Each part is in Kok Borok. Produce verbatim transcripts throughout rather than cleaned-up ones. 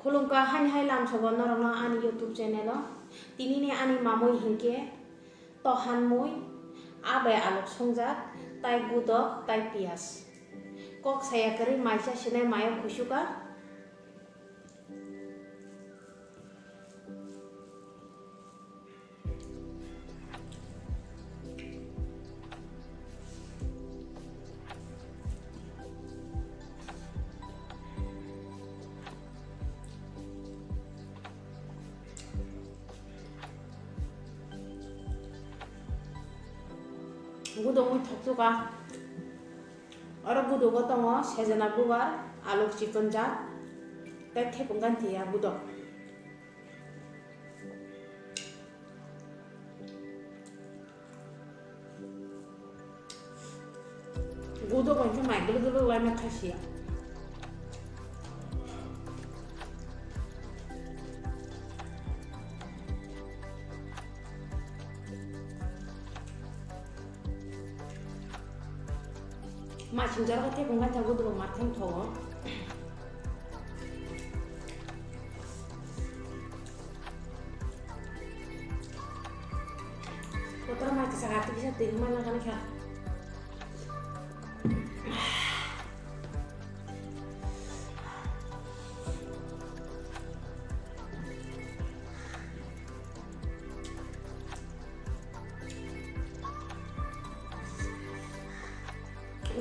Khulumkha, haini hai lamsogo norokno ani YouTube channel o. Tinini ani mamui hinkhe tohan mui, abai alok songjak, tai gudok, tai piyaj. Kok saya kwrwi maisa sinai mayo kusuka. Gudok mui thoksuka. Oro gudogo tongo sejana bubar, alok chikonjak, tei thepung ganthi ya gudok. Gudok bai khe mai dulu dulu laina khaisiya. Masing jora khe thepung ganthi gudok mar thang thogo. Kotor mai kisa hati kisa twi ma nang kha.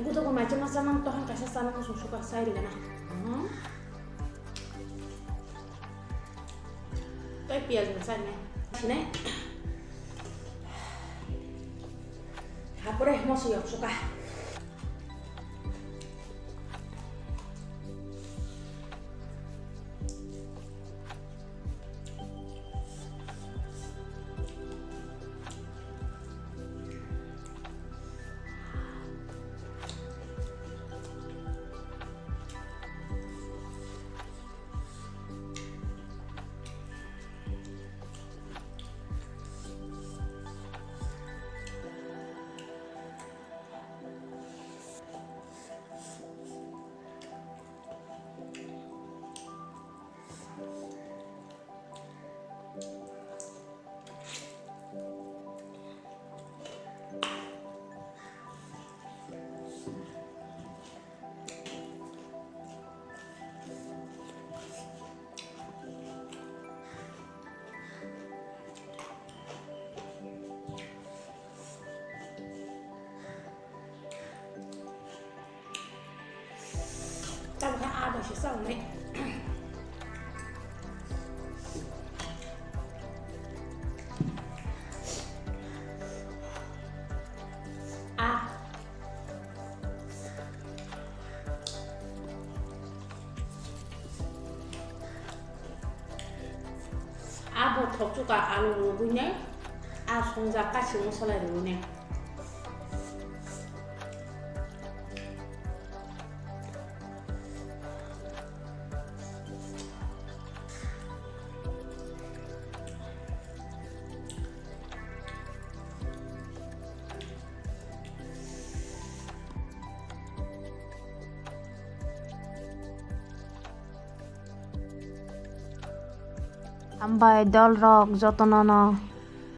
Gudok mai chama chama tohan kaisa chana muchung suka sai rigana. Hmm. Tei piyaj bo chai nai. Sinai. Hapore moso yok suka. Tabukhe abo se chawnai. A. Abo thokchuka alu rwgwinai, a songjak kachi mosola rwgwinai. Hambai dolrok jotono no.